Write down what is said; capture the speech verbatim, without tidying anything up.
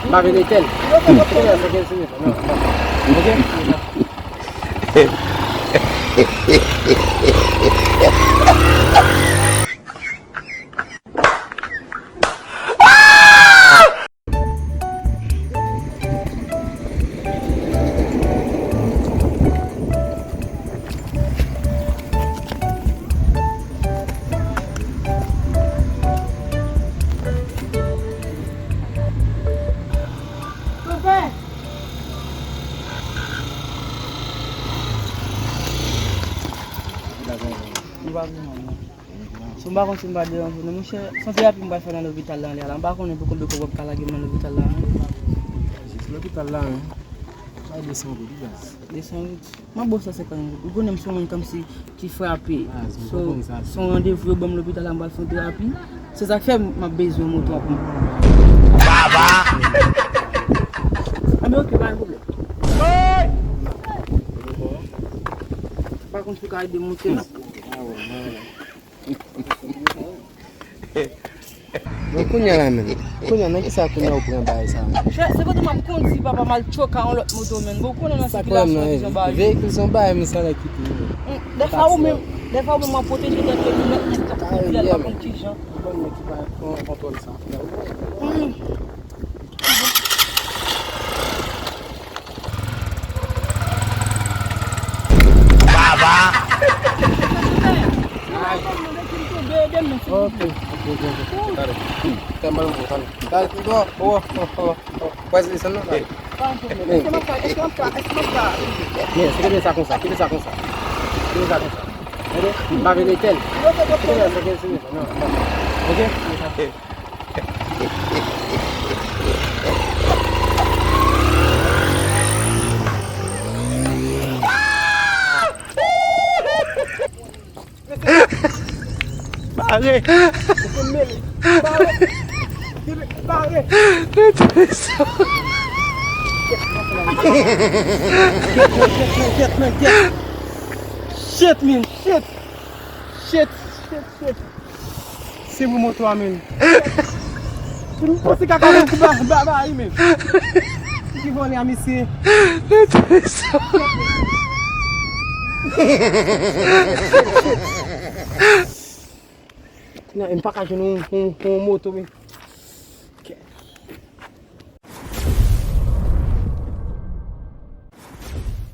M pa vin etèn. Ok? Nou pa vin non. So, m pa konn si m pa deranje w non, monchè. Se yon terapi m pral fè nan lopital la anlè a la. M pa konnen pou konbyen kòb w ap ka lage m nan lopital la non. Jis lopital la, men. Bay de san goud, wi, baz. De san goud. Mwen ba w san senkant goud. Ou konnen m se yon moun kòmsi ki frape. Baz, m konprann sa. So, se yon randevou yo ban m lopital la, m pral fè yon terapi. Se sa k fè m ap bezwen moto an pou m. Baba! Anben, ok, pa gen pwoblèm. Pa konn si w ka ede m monte non. Bon, kounye a la menm. Kounye a, nan kisa kounye a ou pran bagay sa a? Chè, se kote m ap kondi, papa, m al choke a yon lòt moto, menn. Bon, ou konnen nan sikirasyon, ki jan bagay yo. Veyikil se yon bagay, men sa lè kite, menn. Dèfwa ou menm, dèfwa ou menm w ap pwoteje tèt ou, ou mèt nèg k ap kondi a, l pa konn ki jan. Ou konn nèg ki pa pran kontwòl sa. Baba! Ok, ok, ok, ok. Talè. Fè mal pou talè. Talè, tout bon. Oh, oh, oh, oh. Pwès desann non, talè. Pa gen pwoblèm. Èske m ap ka, èske m ap ka, èske m ap ka? Men, se kite sa konsa, kite sa konsa. Kite sa konsa. Tande? M pa vin etèn. Ok, ok, ok. Ok? Pare! Pare! Pare! Shit, man, shit, shit, shit. Shit, shit, shit. Se pou moto a, men. Pou se kaka, men, ba, ba, ba, men. Ki vòlè a, mesye. Nan, m pa ka jwenn yon, yon, yon moto, men.